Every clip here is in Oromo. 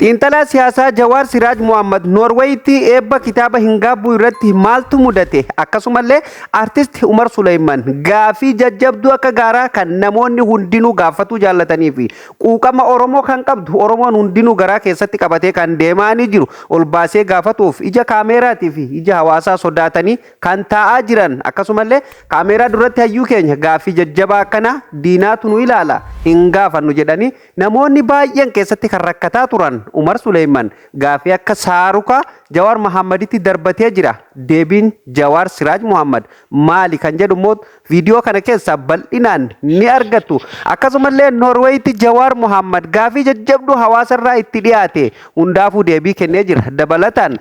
Xiinxalaa siyaasaa Jawaar Siraaj Mohammad Noorweeyitti eebba kitaaba hin gaabbuu irratti maaltu mudate? Akkasumallee artist Umar Suleyman gaafii jajjabduu akka gaaraa kan namoonni hundinuu gaafatuu jaallatanii fi quuqama Oromoo kan qabdu Oromoon hundinuu garaa keessatti qabatee kan deemaanii jiru ol baasee gaafatuuf ija kaameeraatii fi ija hawaasaa sodaatanii kan taa'aa jiran, akkasumallee kaameeraa duratti hayyuu keenya gaaffii jajjabaa akkana diinaatu nu ilaala hin gaafannu jedhanii namoonni baay'een keessatti kan rakkataa turan Umar Suleyman gaaffii akka saarukaa Jawaar Mahammaditti darbatee jira. Deebiin Jawaar Siraaj Muhammad maali kan jedhu immoo viidiyoo kana keessaa bal'inaan ni argattu. Akkasumallee Noorweeyitti Jawaar Muhammad gaafii jajjabduu hawaasarraa itti dhiyaate hundaafuu deebii kennee jira. Dabalataan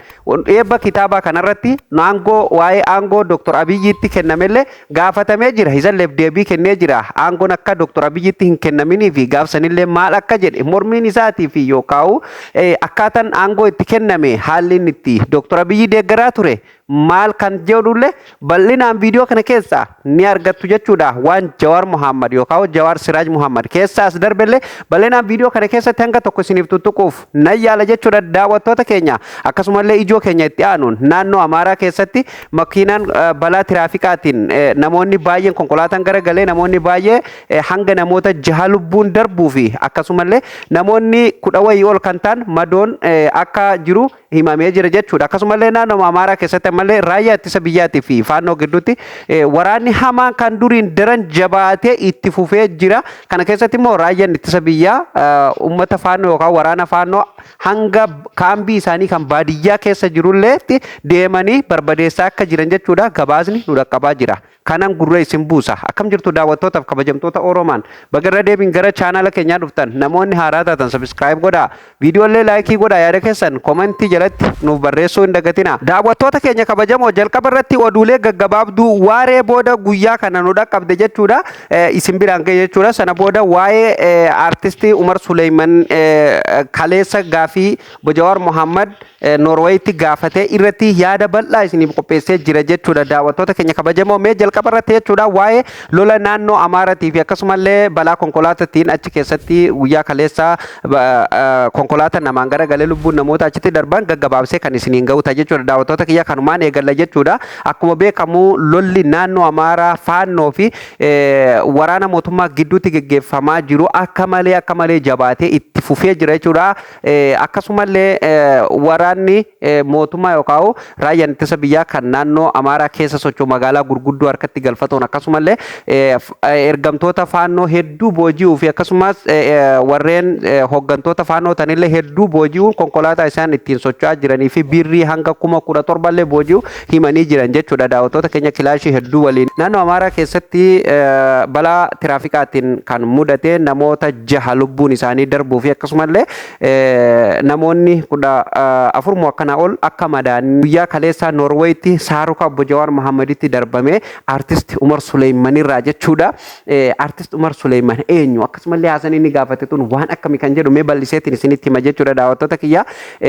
eebba kitaabaa kanarratti aangoo waa'ee aangoo Dr. Abiyyiitti kennamellee gaafatamee jira. Isalleef deebii kennee jira. Aangoon akka Dr. Abiyyiitti hin kennaminii fi gaafsanillee maal akka jedhe mormiin isaatii fi yookaan akkaataan aangoo itti kenname haalli inni itti Dr. Abiyyi deeggaraa ture maal kan jedhullee bal'inaan viidiyoo kana keessa ni argattu jechuudha. Waan Jawaar Muhammad yookaan Jawaar Siraaj Muhammad keessa as darbellee bal'inaan viidiyoo kana keessatti hanga tokko isiniif tuttuquuf nan yaala jechuudha, daawwattoota keenya. Akkasumallee ijoo keenya itti aanuun naannoo Amaaraa keessatti makiinaan balaa tiraafikaatiin namoonni baay'een konkolaataan garagalee namoonni baay'ee hanga namoota 6 lubbuun darbuu fi akkasumallee namoonni 10 wayii ol kan ta'an madoon akka jiru himamee jira jechuudha. Akkasumallee naannoo Amaaraa keessatti ammallee raayyaa ittisa biyyaatii fi faannoo gidduutti waraanni hamaan kan duriin daran jabaatee itti fufee jira. Kana keessatti immoo raayyaan ittisa biyyaa uummata faannoo yookaan waraana faannoo hanga kaambii isaanii kan baadiyyaa keessa jirulleetti deemanii barbadeessaa akka jiran jechuudha. Gabaasni nu dhaqqabaa jira. Kanan gurra isin buusa. Akkam jirtu daawwattootaaf kabajamtoota Oromaan? Baga irra deebiin gara chaanaala keenyaa dhuftan. Namoonni haaraa taatan subscribe godhaa. Viidiyoolee like godhaa, yaada keessan komentii jalatti nuuf barreessuu hin dagatina. Daawwattoota keenya kabajamoo, jalqaba irratti oduulee gaggabaabduu waaree booda guyyaa kana nu dhaqqabde jechuudha. Isin biraan ga'e jechuudha. Sana booda waa'ee aartistii Umar Suleyman kaleessa gaafii Jawaar Mohammad Noorweeyitti gaafatee irratti yaada bal'aa isiniif qopheessee jira jechuudha, daawwattoota keenya kabajamoo. Mee jalqaba irratti jechuudha waa'ee lola naannoo Amaaratii fi akkasumallee balaa konkolaataatiin achi keessatti guyyaa kaleessaa konkolaataa namaan garagalee lubbuun namoota achitti darban gaggabaabsee kan isiniin ga'u ta'a jechuudha. Daawwattoota kiyya, kanumaan eegalla jechuudha. Akkuma beekamu lolli naannoo Amaaraa faannoo fi waraana mootummaa gidduutti geggeeffamaa jiru akka malee jabaatee itti fufee jira jechuudha. Akkasumallee waraanni mootummaa yookaan raayyaan ittisa biyyaa kan naannoo Amaaraa keessa socho'u magaalaa gurguddoo harkatti galfatuun akkasumallee ergamtoota faannoo hedduu booji'uu fi akkasumas warreen hooggantoota faannoo tanillee hedduu booji'uun konkolaataa isaan ittiin socho'aa jiranii fi birrii hanga 17,000 illee booji'uu himanii jiran jechuudha. Daawwattoota keenya, kilaashii hedduu waliin. Naannoo Amaaraa keessatti balaa tiraafikaatiin kan mudate namoota jaha lubbuun isaanii darbuu fi akkasumallee namoonni 14 moo akkanaa ol akka madaan guyyaa kaleessaa Noorweeyitti saaruka obbo Jawaar Mohammaditti darbame aartist Umar Suleymanirraa jechuudha. Aartist Umar Suleyman eenyu, akkasumallee haasan inni gaafate tun waan akkamii kan jedhu mee bal'iseetiin isinitti hima jechuudha, daawwattoota kiyya.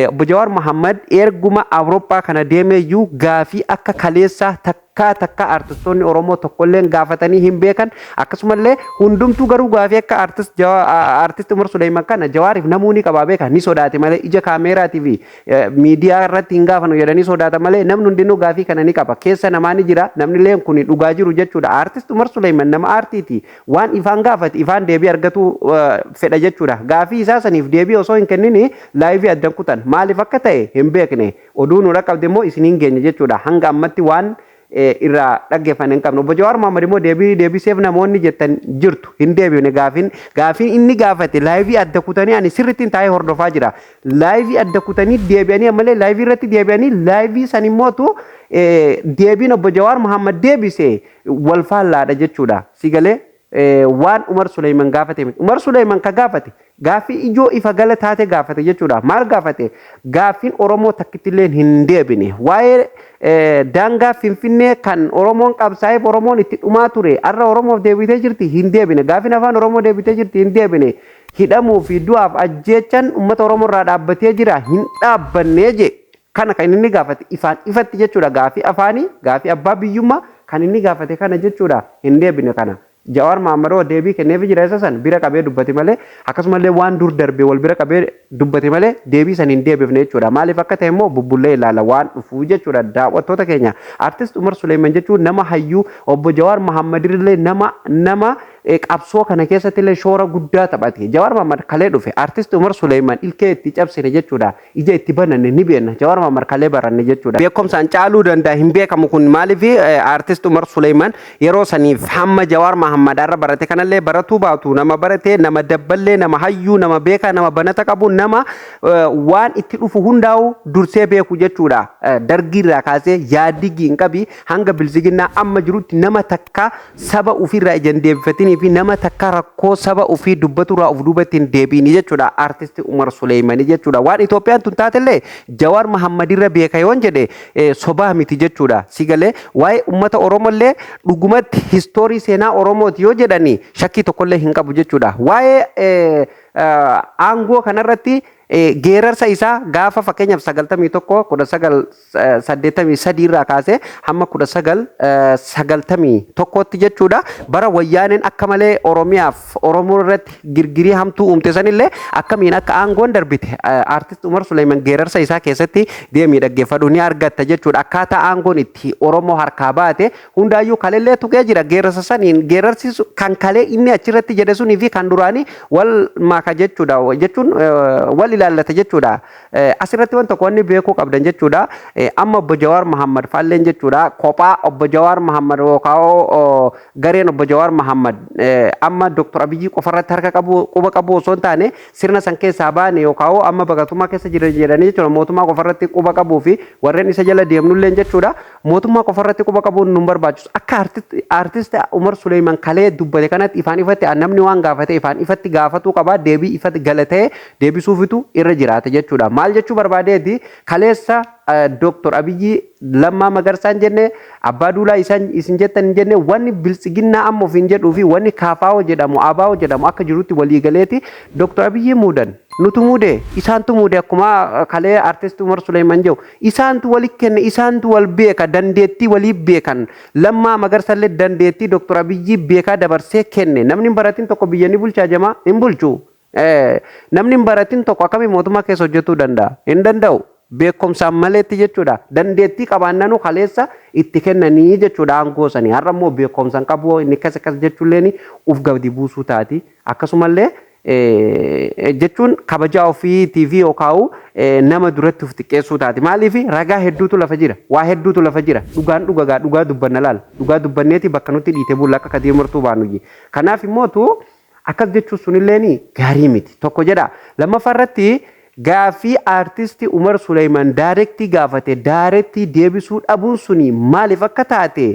Obbo Jawaar Mohammad erguma Awurooppaa kana deemeeyyuu gaafii akka kaleessaa takkaa takka aartistoonni Oromoo tokkolleen gaafatanii hin beekan. Akkasumallee hundumtuu garuu gaafii akka aartist Umar Suleyman kana Jawaariif namuu ni qabaa beeka, ni sodaate malee ija kaameeraatii fi miidiyaa irratti hin gaafanu jedhanii sodaata malee namni hundinuu gaafii kana ni qaba. Keessa namaa ni jira, namni illee kun dhugaa jiru jechuudha. Aartist Umar Suleyman nama aartiiti. Waan ifaan gaafate ifaan deebii argatu fedha jechuudha. Gaafii isaa saniif deebii osoo hin kennini live addan kutan. Maaliif akka ta'e hin beekne. Oduu nu dhaqqabde immoo isiniin geenya jechuudha. Hanga ammatti waan irraa dhaggeeffanne hin qabnu. Obbo Jawaar Mohammad immoo deebii deebiseef namoonni jettan jirtu. Hin deebine gaafiin gaafiin inni gaafate live adda kutanii ani sirrittiin taa'ee hordofaa jira. Live adda kutanii deebi'anii ammallee live irratti deebi'anii live san immootu deebiin obbo Jawaar Mohammad deebise wal faallaadha jechuudha. Si galee waan Umar Suleyman gaafate miti. Umar Suleyman ka gaafate gaaffii ijoo ifa gala taate gaafate jechuudha. Maal gaafate? Gaaffiin Oromoo takkittillee hin deebine. Waa'ee daangaa Finfinnee kan Oromoon qabsaa'eef Oromoon itti dhumaa ture har'a Oromoof deebitee jirti, hin deebine. Gaaffiin afaan Oromoo deebitee jirti, hin deebine. Hidhamuu fi du'aaf ajjeechan uummata Oromoo irraa dhaabbatee jira, hin dhaabbannee je. Kana kan inni gaafate ifaan ifatti jechuudha. Gaaffii afaanii, gaaffii abbaa biyyummaa kan inni gaafate kana jechuudha. Hin deebine kana. Jawaar Mahammadoo deebii kenneefi jira. Isa san bira qabee dubbate malee, akkasumallee waan dur darbe wal bira qabee dubbate malee deebii san hin deebifne jechuudha. Maaliif akka ta'e immoo bubbullee ilaala waan dhufuu jechuudha. Daawwattoota keenya, Artist Umar Suleeman jechuun nama hayyuu, obbo Jawaar Mahammadillee nama qabsoo kana keessatti illee shoora guddaa taphate. Jawaar Mahammad kalee dhufe. Artist Umar Suleeman ilkee itti cabsine jechuudha. Ija itti bananne ni beekna. Jawaar Mahammad kalee baranne jechuudha. Beekumsaan caaluu danda'a, hin beekamu kun. Maaliif Artist Umar Suleeman yeroo saniif hamma Jawaar Mahammad irra barate kanallee baratuu baatu, nama barate, nama dabballee, nama hayyuu, nama beekaa, nama banata qabu, nama waan itti dhufu hundaa'u dursee beeku jechuudha. Dargiirraa kaasee yaadigii hin qabi hanga bilziginnaa amma jirutti nama takka saba ofiirraa ija hin deebifatinii fi nama takka rakkoo saba ofii dubbaturraa of duubatti hin deebiini jechuudha. Artist Umar Suleemanii jechuudha. Waan Itoophiyaan tun taatellee Jawaar Mahammadirra beeka yoon jedhe sobaa miti jechuudha. Si galee, waa'ee uummata Oromollee dhugumatti history seenaa Oromooti yoo jedhani shakkii tokkollee hin qabu jechuudha. Waa'ee aangoo kanarratti geerarsa isaa gaafa fakkeenyaaf 91, 1983 irraa kaasee hamma 1991tti jechuudha. Bara Wayyaaneen akka malee Oromiyaaf Oromoo irratti girgirii hamtuu uumte sanillee akkamiin akka aangoon darbite Artist Umar Suleeman geerarsa isaa keessatti deemii dhaggeeffadhu, ni argatta jechuudha. Akkaataa aangoon itti Oromoo harkaa baate hundaayyuu kalellee tuqee jira geerarsa saniin. Geerarsi kan kalee inni achirratti jedhe sunii fi kan duraanii wal maka jechuudha, jechuun wal ilaallata jechuudha. Asirratti waan tokko wanni beekuu qabdan jechuudha. Amma obbo Jawaar Mahammad faalleen jechuudha. Kophaa obbo Jawaar Mahammad yookaan gareen obbo Jawaar Mahammad amma Dr. Abiyyi qofarratti harka qabu, quba qabu osoo hin taane, sirna san keessaa baane yookaan amma baqatummaa keessa jiran jedhanii jechuudha. Mootummaa qofarratti quba qabuu fi warreen isa jala deemnulleen jechuudha. Mootummaa qofarratti quba qabuun nu barbaachisu. Akka Artist Umar Suleeman kalee dubbate kanatti ifaan ifatti namni waan gaafate ifaan ifatti gaafatuu qaba, deebii ifatti galatee deebisuufitu irra jiraata jechuudha. Maal jechuu barbaadeeti? Kaleessa Dr. Abiyyi Lammaa Magarsaan jenne, Abbaa Duulaa isaan isin jettan hin jenne, wanni biltsiginnaa amma ofiin jedhuu fi wanni KFO jedhamu, ABO jedhamu akka jirutti waliigaleeti Dr. Abiyyi muudan. Nutu muude, isaantu muude. Akkuma kalee Artist Umar Suleeman jedhu, isaantu wali kenne, isaantu wal beeka, dandeettii walii beekan. Lammaa Magarsallee dandeettii Dr. Abiyyi beekaa dabarsee kenne. Namni hin baratin tokko biyya ni bulchaa jamaa? Hin bulchu. Namni hin baratin tokko akkamii mootummaa keessa hojjetuu danda'a? Hin danda'u. Beekumsaan maleetti jechuudha. Dandeettii qabaannanuu kaleessa itti kennanii jechuudha aangoo sanii. Har'a immoo beekumsaan qabu inni akkas akkas jechuulleen uf gadi buusuu taati. Akkasumallee jechuun kabajaa ofiitii fi yookaan nama duratti of xiqqeessuu taati. Maaliif? Ragaa hedduutu lafa jira. Waa hedduutu lafa jira. Dhugaan dhugagaa, dhugaa dubbanna laala. Dhugaa dubbanneeti bakka nutti dhiite bulla akka kadii martuu baanuyyi. Kanaaf immootu akkas jechuun sunilleen gaarii miti. Tokko jedha. Lammaffaa irratti gaaffii Aartisti Umar Suleeman direct gaafate direct deebisuu dhabuun suni maaliif akka taate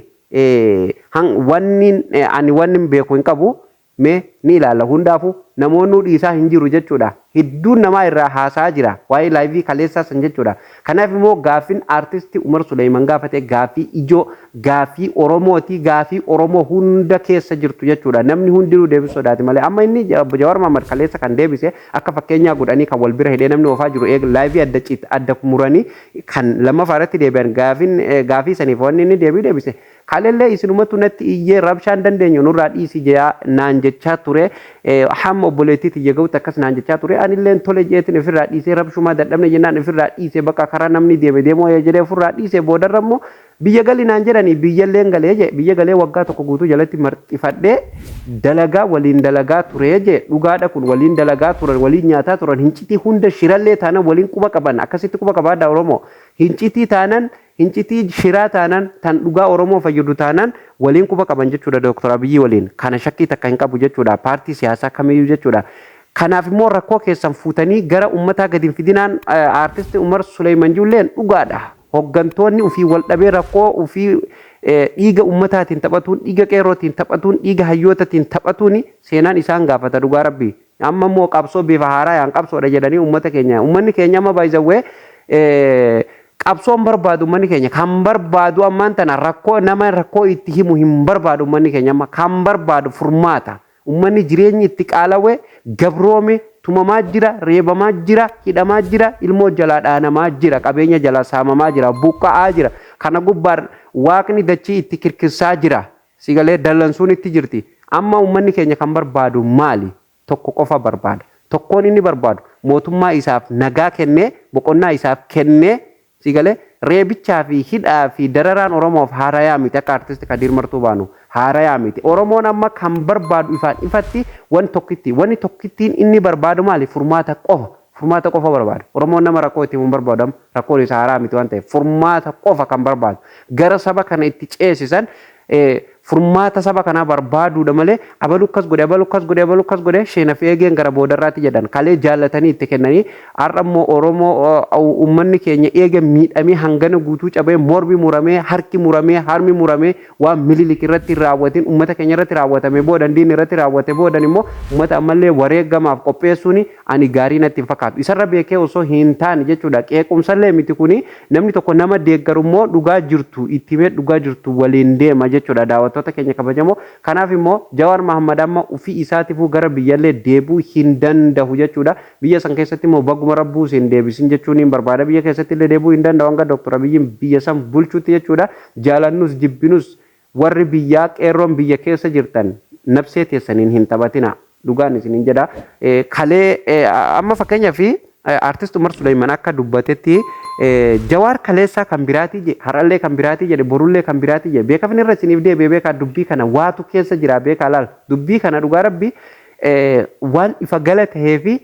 wanni ani wanni beeku hin qabu. Mee ni ilaalla. Hundaafuu namoonni dhiisaa hin jiru jechuudha. Hedduun namaa irraa haasaa jira waa'ee live kaleessaa san jechuudha. Kanaaf immoo gaaffiin Aartisti Umar Suleeman gaafate gaaffii ijoo, gaaffii Oromooti, gaaffii Oromoo hunda keessa jirtu jechuudha. Namni hundinuu deebisuu sodaate malee amma inni obbo Jawaar Mohammad kaleessa kan deebise akka fakkeenyaa godhanii kan wal bira hidhee namni oofaa jiru eega live adda cit adda muranii kan lammaffaa irratti deebi'an gaafiin gaafii saniif wanni inni deebii deebise. Kalellee isinumatu natti iyyee rabshaan dandeenyu nurraa dhiisi jea naan jechaa ture. Hamma obboleettii tiyya ga'utti akkas naan jechaa ture. Anilleen tole jeetiin ofirraa dhiisee, rabshumaa dadhabne jennaan ofirraa dhiise, bakka karaa namni deeme deemuu jedhee ofirraa dhiise. Boodarra immoo biyya gali naan jedhanii biyyalleen galee jee. Biyya galee waggaa tokko guutuu jalatti marxifadhee dalagaa waliin dalagaa ture jee. Dhugaadha, kun waliin dalagaa turan, waliin nyaataa turan, hincitii hunda shirallee taanan waliin quba qaban. Akkasitti quba qabaadha Oromoo. Hincitii taanan, hincitii shiraa taanan, tan dhugaa Oromoo fayyadu taanan waliin quba qaban jechuudha Dooktor Abiyyi waliin. Kana shakkii takka hin qabu jechuudha, paartii siyaasaa kamiyyuu jechuudha. Kanaaf immoo rakkoo keessan fuutanii gara uummataa gadi hin fidinaan. Aartisti Umar Suleeman Julleen dhugaadha. Hoggantoonni ofii wal dhabee rakkoo ofii dhiiga uummataatiin taphatuun, dhiiga qeerrootiin taphatuun, dhiiga hayyootatiin taphatuun seenaan isaan gaafata, dhugaa rabbii. Amma immoo qabsoo bifa haaraayaan qabsoodha jedhanii uummata keenya, uummanni keenya amma baay'isawwee qabsoon barbaadu, uummanni keenya kan barbaadu ammaan tana rakkoo nama rakkoo itti himu hin barbaadu. Uummanni keenya amma kan barbaadu furmaata. Uummanni jireenyi itti qaalawe, gabroome, tumamaa jira, reebamaa jira, hidhamaa jira, ilmoo jalaa dhaanamaa jira, qabeenya jalaa saamamaa jira, buqqa'aa jira. Kana gubbaan waaqni dachii itti kirkirsaa jira. Sigalee dallansuun itti jirti. Amma uummanni keenya kan barbaadu maali? Tokko qofa barbaada. Tokkoon inni barbaadu mootummaa isaaf nagaa kennee, boqonnaa isaaf kennee, si galee, reebichaa fi hidhaa fi dararaan Oromoof haarayaa miti. Akka artisti Kadiir Martuu baanu haarayaa miti. Oromoon amma kan barbaadu ifaan ifatti wan tokkitti. Wanni tokkittiin inni barbaadu maali? Furmaata qofa. Furmaata qofa barbaada. Oromoon nama rakkoo itti hin barbaadu. Amma rakkoon isaa haaraa miti waan ta'eef furmaata qofa kan barbaadu. Gara saba kana itti ceesisan furmaata saba kanaa barbaaduudha malee, abalu akkas godhe, abalu akkas godhe, abalu akkas godhe, sheena fi eegeen gara boodarraatti jedhan. Kalee jaallatanii itti kennanii, har'a immoo Oromoo, uummanni keenya eega miidhamee, hangana guutuu cabee, mormi muramee, harki muramee, harmi muramee, waan Mililik irratti raawwatin uummata keenya irratti raawwatame boodan, diinni irratti raawwate boodan immoo uummata ammallee wareegamaaf qopheessuun ani gaarii natti hin fakkaatu. Isarra beekee osoo hin taane jechuudha. Qeequmsallee miti kuni. Namni tokko nama deeggaru immoo dhugaa jirtu itti himee, dhugaa jirtu waliin deema jechuudha, daawwattoota keenya kabajamoo. Kanaaf immoo Jawaar Mahammad amma ofii isaatiifuu gara biyyallee deebi'uu hin danda'u jechuudha. Biyya san keessatti immoo baguma rabbuu hin deebisin jechuun hin barbaada. Biyya keessatti illee deebi'uu hin danda'u hanga Dr. Abiyyiin biyya san bulchuutti jechuudha. Jaalannus jibbinus, warri biyyaa, qeerroon biyya keessa jirtan, nabsee teessaniin hin taphatina. Dhugaan isiniin jedha. Kalee amma fakkeenyaaf artist Umar Suleyman akka dubbatetti, Jawaar kaleessaa kan biraatii jedhe, har'allee kan biraatii jedhe, borullee kan biraatii jedhe. Beekafni irra isiniif deebi'e. Beekaa, dubbii kana waatu keessa jira. Beekaa, laal, dubbii kana, dhugaa rabbi, waan ifa gala tahee fi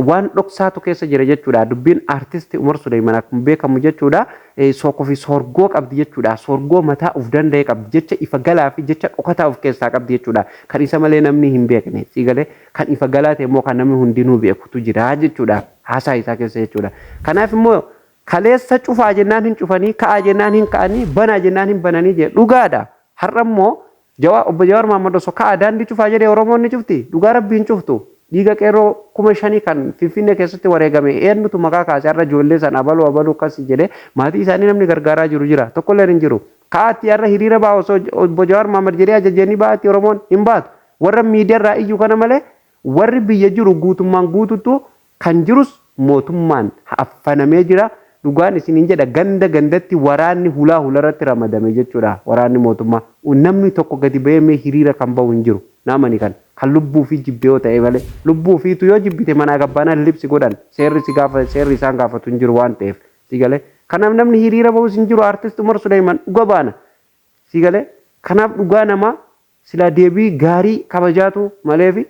waan dhoksaatu keessa jira jechuudha. Dubbiin artist Umar Suleyman akkuma beekamu jechuudha. Sookoo fi sorgoo qabdi jechuudha. Sorgoo mataa of danda'e qabdi. Jecha ifa galaa fi jecha dhokataa of keessaa qabdi jechuudha. Kan isa malee namni hin beekne. Siigalee, kan ifa galaa ta'e immoo kan namni hundinuu beekutu jira jechuudha. Haasaa isaa keessa jechuudha. Kanaaf immoo kaleessa cufaa jennaan hin cufanii, ka'aa jennaan hin ka'anii, banaa jennaan hin bananii jedhe. Dhugaadha. Har'a immoo Obbo Jawaar Mahaammad osoo ka'aa daandii cufaa jedhee Oromoon ni cufti? Dhugaa rabbii hin cuftu. Dhiiga qeerroo 5000 kan Finfinnee keessatti wareegame eenyutu maqaa kaase? Har'a ijoollee sana abaluu abaluu akkas jedhee maatii isaanii namni gargaaraa jiru jira? Tokkolleen hin jiru. Ka'aatti har'a hiriira ba'a osoo obbo Jawaar Mahaammad jedhee ajajee ni ba'aatti Oromoon? Hin baatu. Warra miidiyaarraa iyyuu kana malee warri biyya jiru guutummaan guututtu kan jirus mootummaan affanamee jira. Dhugaan isiniin jedha, ganda gandatti waraanni hulaa hularratti ramadame jechuudha. Waraanni mootummaa. Namni tokko gadi bahee mee hiriira kan bahu hin jiru. Naamani kan lubbuu fi jibbe yoo ta'e malee. Lubbuu ofiitu yoo jibbite manaa gabbaanaan libsi godhan, seerri si gaafa, seerri isaan gaafatu hin jiru waan ta'eef. Si galee? Kanaaf namni hiriira bahus hin jiru. Artist Umar Suleyman dhuga baana. Si galee? Kanaaf dhugaa namaa silaa deebii gaarii kabajaatu maleefi.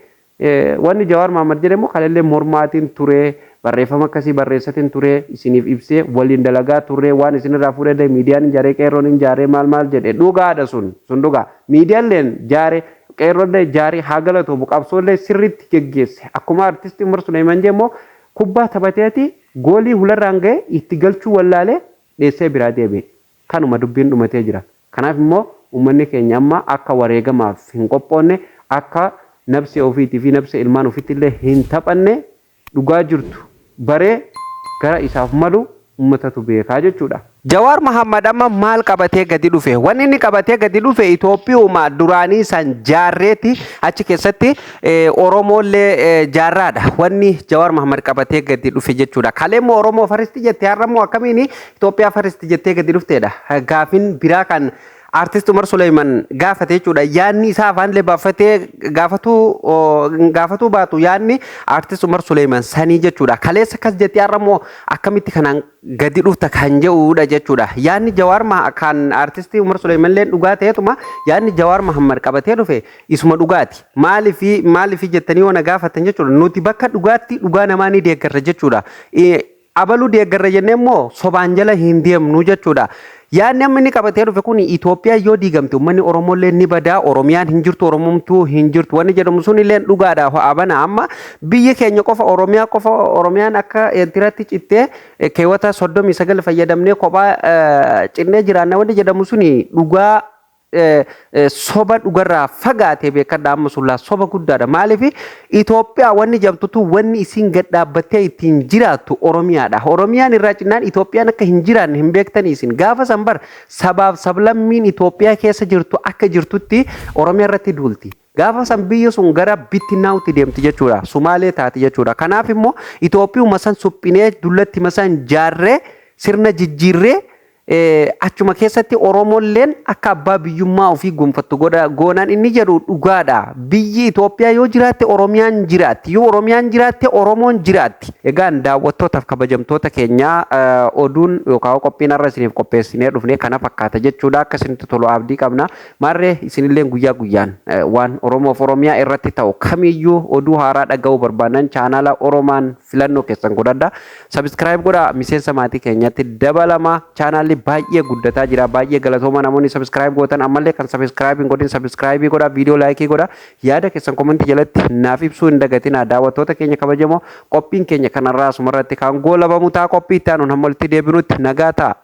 Wanni Jawaar Mahaammad jedhe immoo kalellee mormaatiin ture, barreeffama akkasii barreessatiin ture, isiniif ibsee waliin dalagaa turre, waan isinirraa fuudhee miidiyaan hin jaaree, qeerroon hin jaaree, maal maal jedhe. Dhugaadha, sun dhugaa. Miidiyaalleen jaare, qeerroollee jaaree haa galatoomu, qabsoollee sirriitti geggeesse. Akkuma artistii Umar Suleyman jee immoo kubbaa taphateeti goolii hularraan ga'e itti galchuu wallaalee dheessee biraa deebi'e. Kanuma dubbiin dhumatee jira. Kanaaf immoo uummanni keenya amma akka wareegamaaf hin qophoonne, akka nabsee ofiitii fi nabsee ilmaan ofiitti illee hin taphanne, dhugaa jirtu baree gara isaaf malu uummatatu beekaa jechuudha. Jawaar Mahammad amma maal qabatee gadi dhufe? Wanni inni qabatee gadi dhufe Itoophiyuma duraanii san jaarreeti achi keessatti Oromoollee jaarraadha. Wanni Jawaar Mahammad qabatee gadi dhufe jechuudha. Kalee immoo Oromoo first jette, har'a immoo akkamiin Itoophiyaa first jettee gadi dhufteedha? Gaafin biraa kan artist Umar Suleyman gaafate jechuudha. Yaadni isaa afaan illee baafatee gaafatuu baatu, yaadni artist Umar Suleyman sanii jechuudha. Kaleessa akkas jettee har'a immoo akkamitti kanaan gadi dhufta kan jedhudha jechuudha. Yaadni Jawaar kan artistii Umar Suleyman illee dhugaa ta'etuma, yaadni Jawaar Mahammad qabatee dhufe isuma dhugaati. Maalifi maalifi jettanii yoo na gaafatan jechuudha. Nuti bakka dhugaatti dhugaa namaa ni deeggarra jechuudha. Abaluu deeggarra jennee immoo sobaan jala hin deemnu jechuudha. Yaadni amma inni qabatee dhufe kun Itoophiyaa yoo diigamte uummanni Oromollee ni badaa, Oromiyaan hin jirtu, Oromumtuu hin jirtu. Wanni jedhamu sun illee dhugaadha. Abana amma biyya keenya qofa, Oromiyaa qofa, Oromiyaan akka Eertiraatti cittee keewwata 39 fayyadamnee kophaa cinnee jiraanna wanni jedhamu suni dhugaa soba dhugarraa fagaatee. Beekadha, amma sullaa soba guddaadha. Maaliif? Itoophiyaa wanni jedhamtutu, wanni isin gad dhaabbattee ittiin jiraattu Oromiyaadha. Oromiyaan irraa cinnaan Itoophiyaan akka hin jiraanne hin beektanii isin? Gaafa san bar sabaaf sablammiin Itoophiyaa keessa jirtu akka jirtutti Oromiyaa irratti duulti. Gaafa san biyya sun gara bittinnaa'utti deemti jechuudha. Sumaalee taati jechuudha. Kanaaf immoo Itoophiyuma san suphinee dullatti san jaarree sirna jijjiirree Achuma keessatti Oromoolleen akka abbaa biyyummaa ofii gonfattu godha goonaan inni jedhu dhugaadha. Biyyi Itoophiyaa yoo jiraatte Oromiyaan jiraatti. Yoo Oromiyaan jiraatte Oromoon jiraatti. Egaan daawwattootaaf kabajamtoota keenyaa, oduun yookaan qophiin har'a isiniif qopheessinee dhufne kana fakkaata jechuudha. Akka isinitti tolu abdii qabna. Maarree isinillee guyyaa guyyaan waan Oromoof Oromiyaa irratti ta'u kamiyyuu oduu haaraa dhaga'uu barbaadan chaanaala Oromaan filannoo keessan godhadha. Subscribe godhaa, miseensa maatii keenyatti dabalama. Chaanaalli baay'ee guddataa jira. Baay'ee galatooma namoonni subscribe gootan. Ammallee kan subscribe hin godhin subscribe godhaa, viidiyoo like godhaa. Yaada keessan comment jalatti naaf ibsuu hin dagatinaa. Daawwattoota keenya kabajamoo, qophiin keenya kanarraa asumarratti kan goolabamu ta'a. Qophii itti aanuun hamma walitti deebinutti nagaa ta'a.